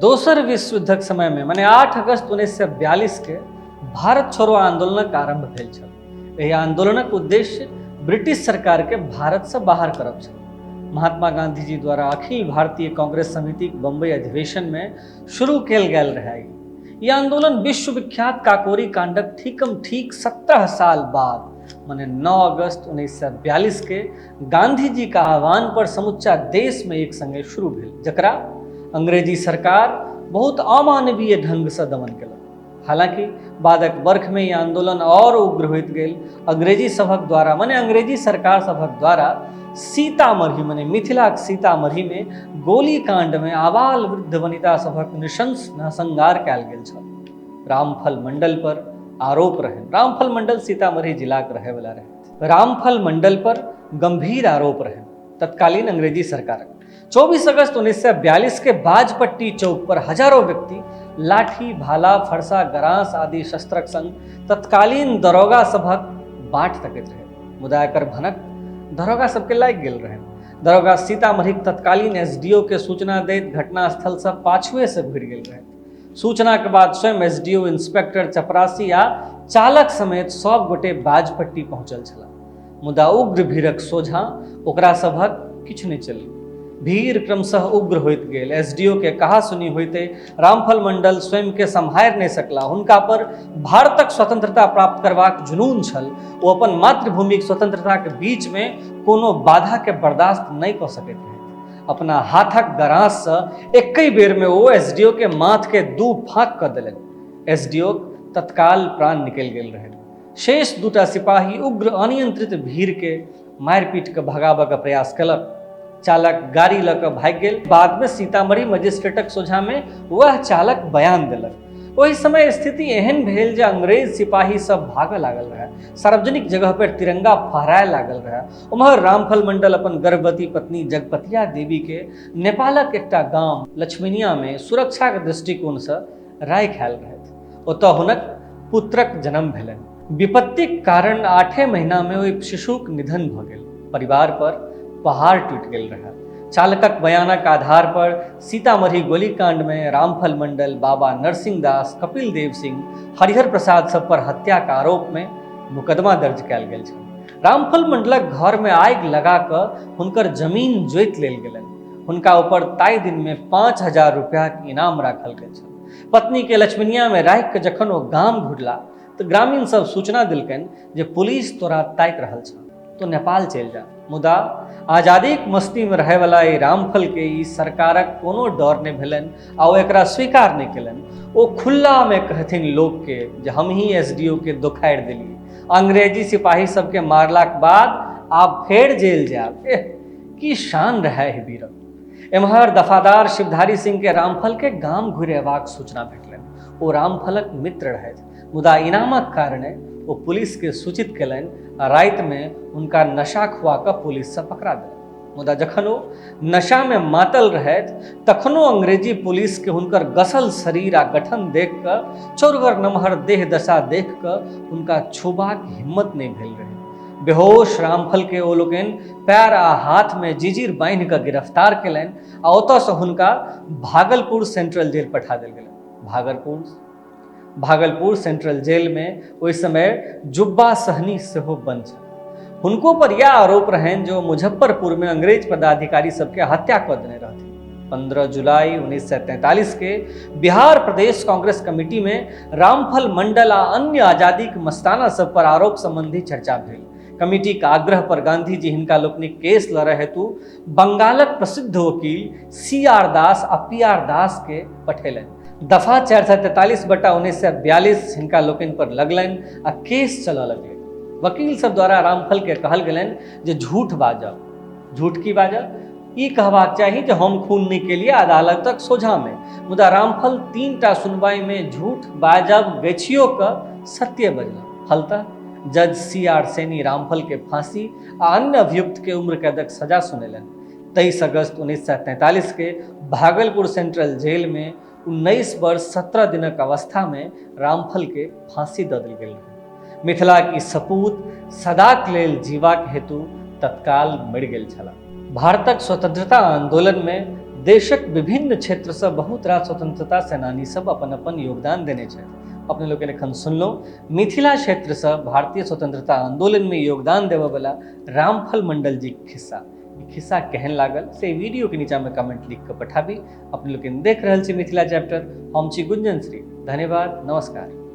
दोसर विश्वयुद्धक समयमे मने 8 अगस्त 1942 के भारत छोड़ो आंदोलनक आरंभ भेल छल। एहि आंदोलनक उद्देश्य ब्रिटिश सरकार के भारत से बाहर करब छल। महात्मा गांधी जी द्वारा अखिल भारतीय कांग्रेस समितिक बम्बई अधिवेशन में शुरू कयल गेल रहै। ई आंदोलन विश्वविख्यात काकोरी कांडक ठीकम ठीक 17 साल बाद मने 9 अगस्त 1942 के गांधी जी का आह्वान पर समुच्चा देश में एक संगे शुरू भेल, जकरा अंग्रेजी सरकार बहुत अमानवीय ढंग से दमन केलक। हालांकि बादक बर्ख में ई आंदोलन और उग्र होइत गेल। अंग्रेजी सभक द्वारा मने अंग्रेजी सरकार सभक द्वारा सीतामढ़ी मने मिथिलाक सीतामढ़ी में गोली कांड में आबाल वृद्ध वनिता सभक नृशंस नरसंहार कयल गेल छल। रामफल मंडल पर आरोप रहनि। रामफल मंडल सीतामढ़ी जिलाक रहैवला रहथि। रामफल मंडल पर गंभीर आरोप रहनि तत्कालीन अंग्रेजी सरकारक। 24 अगस्त 1942 के बाजपट्टी चौक पर हजारों व्यक्ति लाठी, भाला, फरसा, गरास आदि शस्त्रक संग तत्कालीन दरोगा सभक बाट तकैत रहे। मुदा एकर भनक दरोगा सबके लागि गेल रहनि। दरोगा सीतामढ़ीक तत्कालीन एसडीओ के सूचना दैत घटनास्थल से पाछुए से घुरि गेल रहथि। सूचना के बाद स्वयं एसडीओ, इंस्पेक्टर, चपरासी आ चालक समेत सब गोटे बाजपट्टी पहुंचल छलाह। मुदा उग्र भीड़क सोझां ओकरा सभक किछु नहि चलल। भीड़ क्रमशः उग्र होइत गेल। एसडीओ के कहा सुनी होइते रामफल मंडल स्वयं के सम्हारि नहि सकला। हुनका पर भारतक स्वतंत्रता प्राप्त करबाक जुनून छल। ओ अपन मातृभूमिक स्वतंत्रता के बीच में कोनो बाधा के बर्दाश्त नहि कऽ सकैत रहथि। अपना हाथक गरास से एक्कहि बेर में ओ एसडीओ के माथ के दू फाँक कऽ देलनि। एसडीओ तत्काल प्राण निकलि गेल रहनि। शेष दूटा सिपाही उग्र अनियंत्रित भीड़ के मारि पीट के भगाबऽ के प्रयास केलक। चालक गाड़ी लऽ कऽ भागि गेल। बाद में सीतामढ़ी मजिस्ट्रेटक सोझा में वह चालक बयान देलक। ओहि समय स्थिति एहन भेल जे अंग्रेज सिपाही सब भागऽ लागल रहए, सार्वजनिक जगह पर तिरंगा फहराए लागल रहए। उम्हर रामफल मंडल अपन गर्भवती पत्नी जगपतिया देवी के नेपालक एकटा गाम लक्ष्मीनिया में सुरक्षाक दृष्टिकोण से राखि आयल रहथि। ओतऽ हुनक पुत्रक जन्म भेलनि। विपत्तिक कारण 8 महीना में ओहि शिशुक निधन भऽ गेल। परिवार पर पहाड़ टूटि गेल रहए। चालकक बयानक आधार पर सीतामढ़ी गोलीकांड में रामफल मंडल, बाबा नरसिंह दास, कपिल देव सिंह, हरिहर प्रसाद सब पर हत्याक आरोप में मुकदमा दर्ज कयल गेल छल। रामफल मंडलक घर में आगि लगा कऽ हुनकर जमीन जोति लेल गेलनि। हुनका ऊपर ताहि दिन में 5000 रुपयाक इनाम राखल गेल छल। पत्नी के लक्ष्मीनिया में राखि कऽ जखन ओ गाम घुरला तऽ ग्रामीण सब सूचना देलकनि जे पुलिस तोरा ताकि रहल छह, तो नेपाल चलि जा। मुदा आजादीक मस्ती में रहैवला एहि रामफल के ई सरकारक कोनो डर नहि भेलनि आ ओ एकरा स्वीकार नहि केलनि। ओ खुल्ला में कहथिन लोक के जे हमही एसडीओ के दोखारि देलियै, अंग्रेजी सिपाही सबके मारलाक बाद आब फेर जेल जायब। एह, की शान रहै एहि वीरक। एम्हर दफादार शिवधारी सिंह के रामफल के गाम घुरि अयबाक सूचना भेटलनि। ओ रामफलक मित्र रहथि, मुदा इनामक कारणे ओ पुलिस के सूचित केलनि आ राति में हुनका नशा खुआ कऽ पुलिस से पकड़ा देलनि। मुदा जखन ओ नशा में मातल रहथि तखनो अंग्रेजी पुलिस के हुनकर गसल शरीर आ गठन देख कऽ, चौरगर नमहर देह दशा देख कऽ हुनका छूबाक हिम्मत नहि भेल रहै। बेहोश रामफल के ओ लोकनि पैर आ हाथ में जिजिर बान्हि कऽ गिरफ्तार केलनि आ ओतऽसँ हुनका भागलपुर सेंट्रल जेल पठा देल गेलनि। भागलपुर सेंट्रल जेल में ओहि समय जुब्बा सहनी सेहो बंद छल। हुनको पर यह आरोप रहनि जे ओ मुजफ्फरपुर में अंग्रेज पदाधिकारी सबके हत्या कऽ देने रहथिन। 15 जुलाई 1943 के बिहार प्रदेश कांग्रेस कमेटी में रामफल मंडल आ अन्य आजादीक मस्ताना सब पर आरोप संबंधी चर्चा भेल। कमेटी के आग्रह पर गांधी जी हिनका लोकनिक केस लड़य हेतु बंगालक प्रसिद्ध वकील सी आर दास आ पी आर दास के पठेलनि। दफा 443/1942 हिनका लोकनि पर लगलनि आ केस चलऽ लगलै। वकील सब द्वारा रामफल के कहल गेलनि जे झूठ बाजब। झूठ की बाजब? ई कहबाक चाही जे हम खून नहि केलियै अदालतक सोझामे। मुदा रामफल 3टा सुनवाईमे झूठ बाजब गछियो कऽ सत्य बजला। फलतः जज सी आर सैनी रामफल के फांसी आ अन्य अभियुक्त के उम्र कैदक सजा सुनेलनि। 23 अगस्त 1943 के भागलपुर सेंट्रल जेल में 19 वर्ष 17 दिनक अवस्था में रामफल के फांसी दऽ देल गेल रहै। मिथिलाक ई सपूत सदाक लेल जीवाक हेतु तत्काल मरि गेल छलाह। भारतक स्वतंत्रता आंदोलन में देशक विभिन्न क्षेत्रसँ बहुत रास स्वतंत्रता सेनानी सब अपन अपन योगदान देने छथि। अपने लोकनि एखन सुनलहुँ मिथिला क्षेत्रसँ भारतीय स्वतंत्रता आंदोलनमे योगदान देबयवला रामफल मंडल जीक खिस्सा। ई खिस्सा केहन लागल से वीडियोके नीचाँमे कमेंट लिख कऽ पठाबी। अपने लोकनि देख रहल छी मिथिला चैप्टर, हम छी गुंजन श्री। धन्यवाद, नमस्कार।